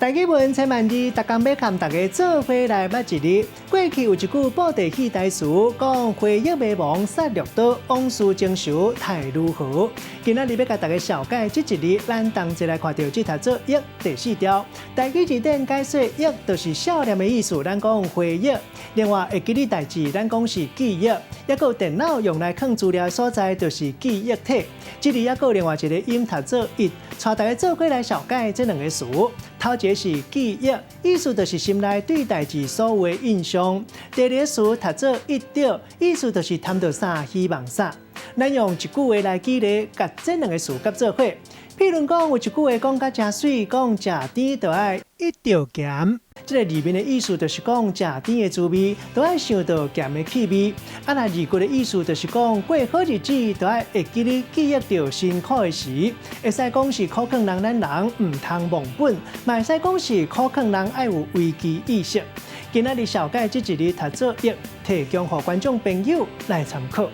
台語文千萬字，逐工欲共大家做伙來捌一字。過去有一句布袋戲台詞，講回憶迷惘殺戮刀，往事情仇太如何。今仔日欲共大家紹介這一字，咱同齊來看著這讀做憶第四調。台語字典解說憶就是少年的意思，咱講回憶。另外會記得代誌，咱講是記憶。抑閣有電腦用來囥資料的所在，就是記憶體。這裡抑閣有另外一個音讀做憶，帶大家做伙來紹介這兩個詞。頭一個是記憶，意思就是心內對代誌所有的印象。第二個詞讀做憶著，意思就是貪著啥，希望啥。咱用一句話來舉例，共這兩個詞佮做伙。譬如講，有一句話講甲誠媠，講食甜就愛憶著鹹。這個字面的意思就是講食甜的滋味，都愛想著鹹的氣味。啊，若字句的意思就是講過好日子，都愛會記得記憶著辛苦的時。會使講是苦勸人，咱人毋通忘本，嘛會使講是苦勸人愛有危機意識。今仔日紹介這一字讀做憶，提供予觀眾朋友來參考。